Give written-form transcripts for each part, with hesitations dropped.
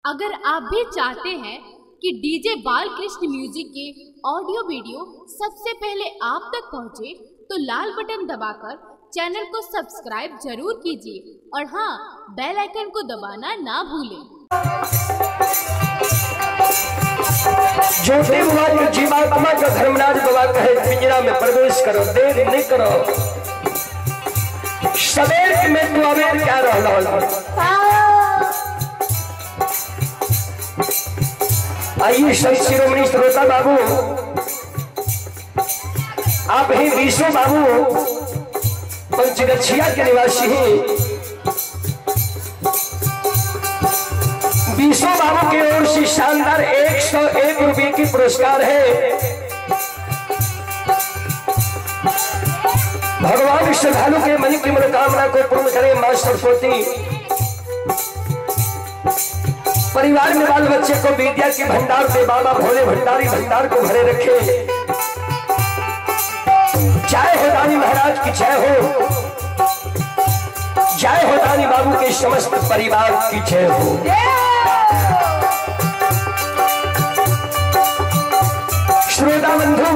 अगर आप भी चाहते हैं कि डीजे बालकृष्ण म्यूजिक के ऑडियो वीडियो सबसे पहले आप तक पहुंचे, तो लाल बटन दबाकर चैनल को सब्सक्राइब जरूर कीजिए और हाँ, बेल आइकन को दबाना ना भूलें। ज्योति बाबा के जीवात्मा का धर्मराज बाबा कहे पिंजरा में प्रवेश करो, देर नहीं करो। सवेर में तू अवेर क्या रह। आइए संत शिरोमणि श्रोता बाबू, आप ही विष्णु बाबू पंचगछिया के निवासी हैं। विष्णु बाबू की ओर से शानदार 101 रुपये की पुरस्कार है। भगवान श्रद्धालु के मन की मनोकामना को पूर्ण करें मां सरस्वती। परिवार में बाल बच्चे को विद्या के भंडार से बाबा भोले भंडारी भंडार को भरे रखे। जय हो दानी महाराज की जय हो, जय हो दानी बाबू के समस्त परिवार की जय हो। श्रोता बंधु,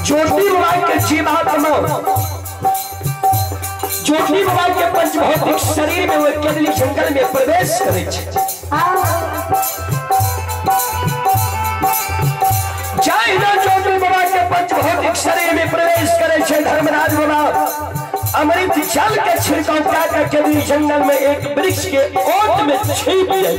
ज्योति बाबा के जीवात्मा, ज्योति बाबा के पंचभौतिक शरीर में वो केदली जंगल में प्रवेश करे। जय ज्योति बाबा के पंचभौतिक शरीर में प्रवेश करे धर्मराज बाबा अमृत जल के छिड़काव कर केदली जंगल में एक वृक्ष के ओट में छिप जाए।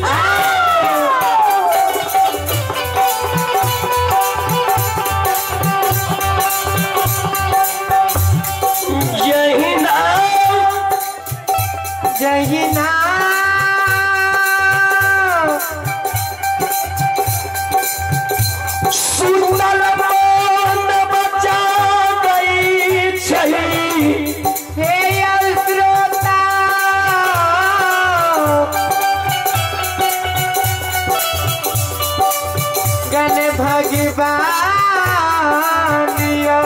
जय नाम सुनल मन बचा गई छही हे श्रोता, गण भगवान यो।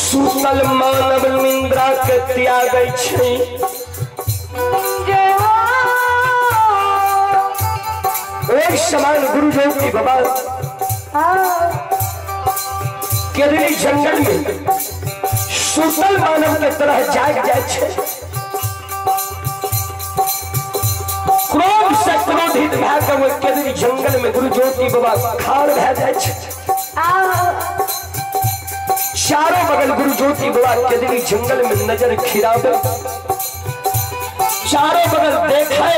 सुतल मानव निंद्रा के त्याग छै। एक समान गुरु ज्योति बाबा केदली जंगल में सुतल मानव के तरह जाग जाए छै। क्रोध से क्रोधित भए के वो केदली जंगल में गुरु ज्योति बाबा खाड़ भए जाए छै। चारों बगल गुरु ज्योति बाबा केदली जंगल में नजर खिरावे, चारों बगल देखे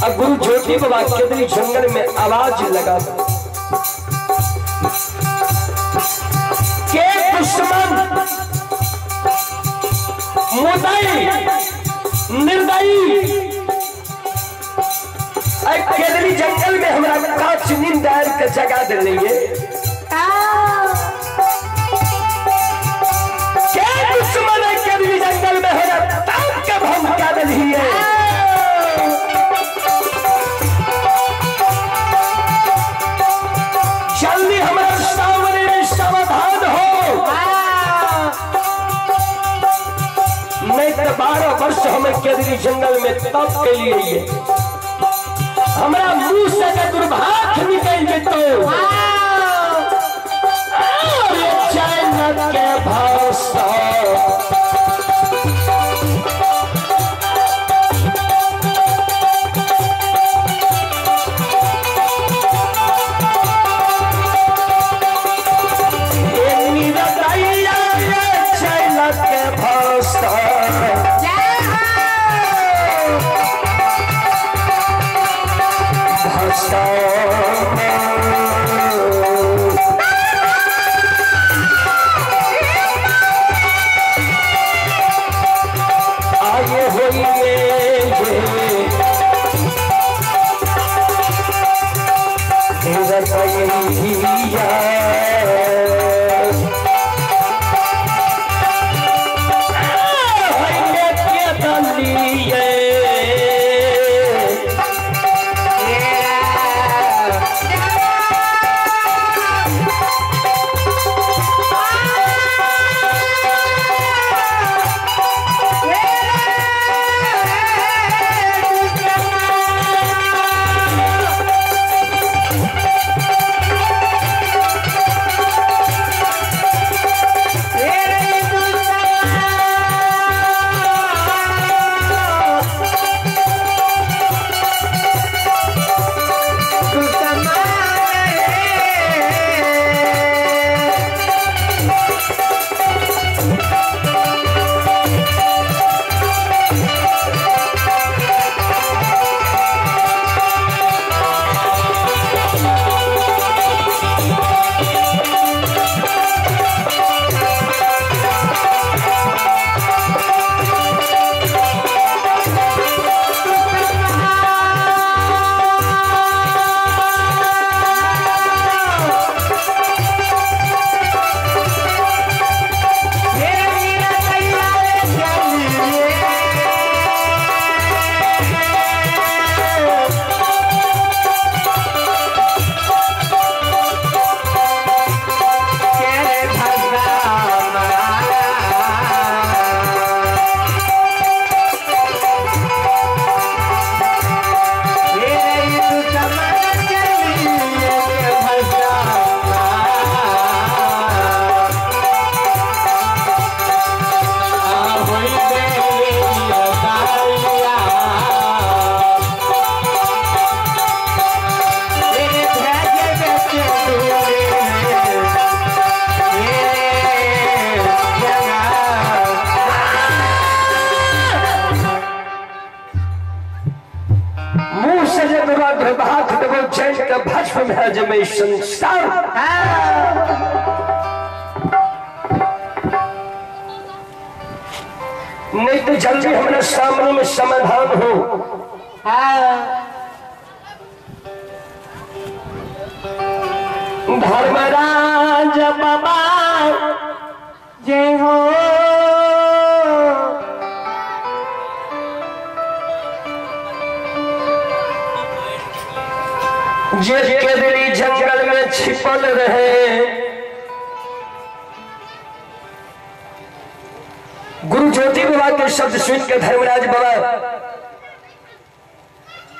और गुरु ज्योति बाबा केदली जंगल में आवाज लगा के दुश्मन मुदई निर्दयी केदली जंगल में हमरा कांच नींद आयल के जगा दिलिए। दुश्मन केदली जंगल में हमरा ताप के भमका दिलिए। जल्दी हमरा सामने में समाधान हो, नहीं तो 12 वर्ष हमें केदली जंगल में तप के लिए हमरा मुंह से दुर्भाग्य निकल जेतो। चैन के भाषा चैन के भाषा आए होइए भाग देबो जल के भस्म भए जेबै संसार। नहीं तो जल्दी हमारे सामने में समाधान हो। धर्मराज बाबा जय हो। जे केदली जंगल में छिपल रहे गुरु ज्योति बाबा के शब्द सुन के धर्मराज बाबा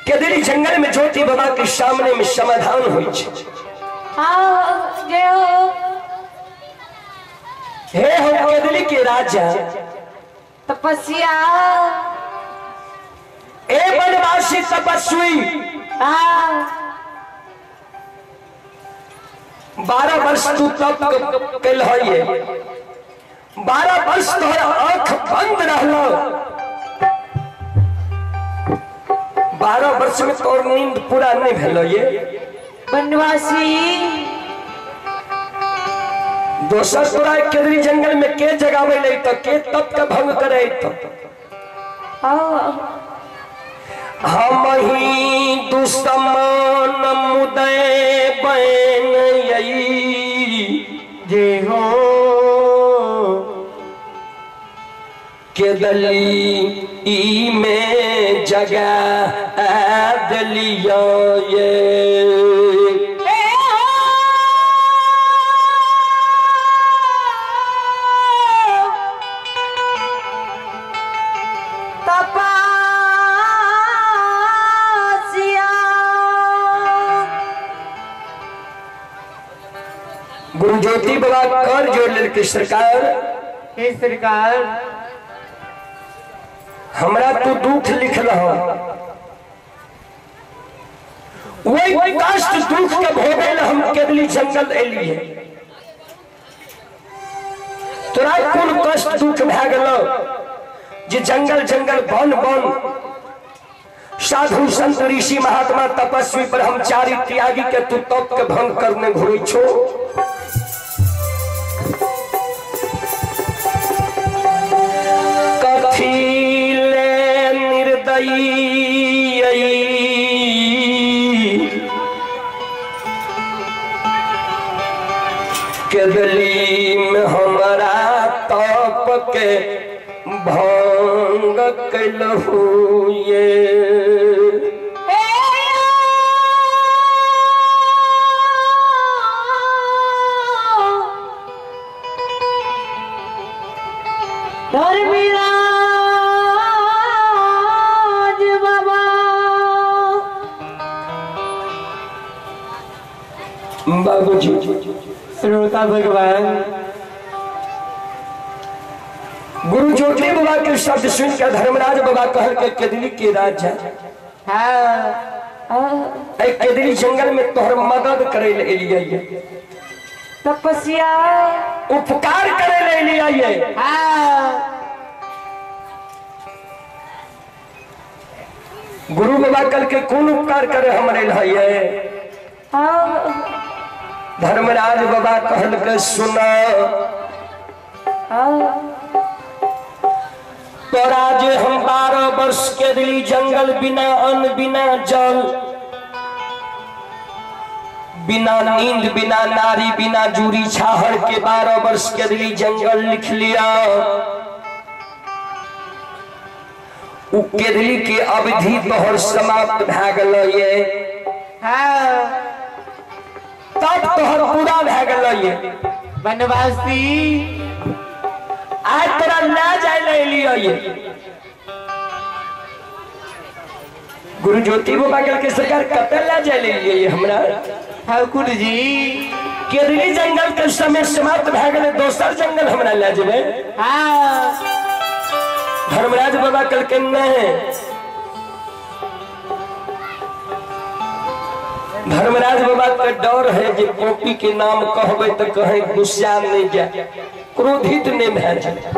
केदली जंगल में ज्योति बाबा के सामने में समाधान हुई। हे हो केदली के राजा तपस्या ए वनवासी तपस्वी 12 वर्ष तू तप कैल है, 12 वर्ष तोहर आंख बंद रहलो, 12 वर्ष में तोर नींद पूरा नहीं भेलो। ये वनवासी दोसर तोरा केदली जंगल में के जगावे ले तो के तप के भंग करे तो हम ही दुश्मन मुदय बैन यई जय हो। केदली ई में जगा दलिया ये गुरु ज्योति बाबा कर जोड़ लेके सरकार हे सरकार हमरा तू दुख लिख रहा वही कष्ट दुख के भोगे हम केदली जंगल एलिए। तोरा कोन कष्ट दुख भए गेलो जे जंगल जंगल वन वन साधु संत ऋषि महात्मा तपस्वी ब्रह्मचारी त्यागी के तू तप के भंग करने घुरै छो। कथी ले निर्दयी केदली में हमारा तप के भंग कैलहु ये। धर्मराज बाबा बाबूजी श्रोता भगवान गुरु ज्योति बाबा के शब्द सुनकर धर्मराज बाबा कहल के केदली के राजा केदली जंगल में तोहर मदद करे ले एलियै, तपस्या उपकार करे ले एलियै। गुरु बाबा कल के कौन उपकार करे हमरे लिए? धर्मराज बाबा कहल के सुना तोरा जे हम 12 वर्ष के दिली जंगल बिना अन्न बिना जल बिना नींद बिना नारी बिना जूरी छाहर के 12 वर्ष के दिली जंगल लिख लिया। उ केदली के अवधि तोहर समाप्त भए गेल ये, तब तोहर पूरा भए गेल ये। वनवासी आज तोरा ना जाए ले लियो ये। गुरु ज्योति बाबा के सरकार कतल ला जाए ले लियो ये हमरा ठाकुर जी। केदली जंगल के समय समाप्त भए गेल, दोसर जंगल हमरा ला जेबै। धर्मराज बाबा कल के नहीं, धर्मराज बाबा के डर है जे कॉपी के नाम कहबे तो कहे गुस्सा नहीं जाए, क्रोधित नहीं भए जाए।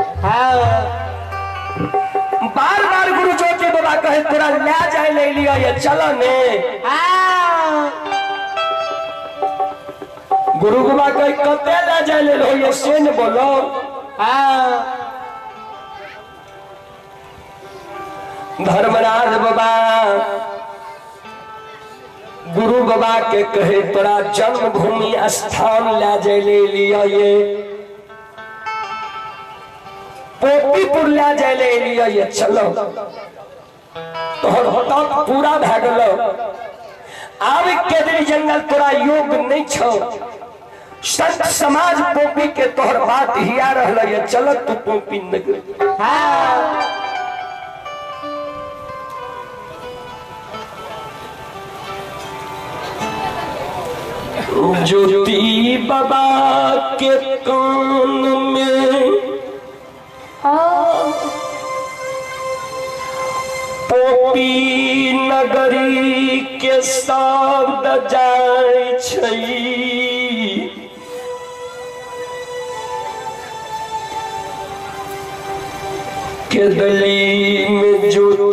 बार बार गुरु ज्योति बाबा कहे तोरा ले जाए ले लिया ये चलो ने। गुरु बाबा कहे कते ले जाए ले लो ये से न बोलो। धर्मराज बाबा गुरु बाबा के कहे तोरा जन्मभूमि स्थान ले जाए ले लिया ये पोपीपुर ले जाए ले लिया ये चलो। तोहर तप पूरा भए गेलो, आब केदरी जंगल तोरा योग नहीं छो। संत समाज पोपी के तोहर बात हिया रहल ये चल तू पोपी नगर। ज्योति बाबा के कान में पोपी नगरी के शब्द जाय छै। केदली में ज्योति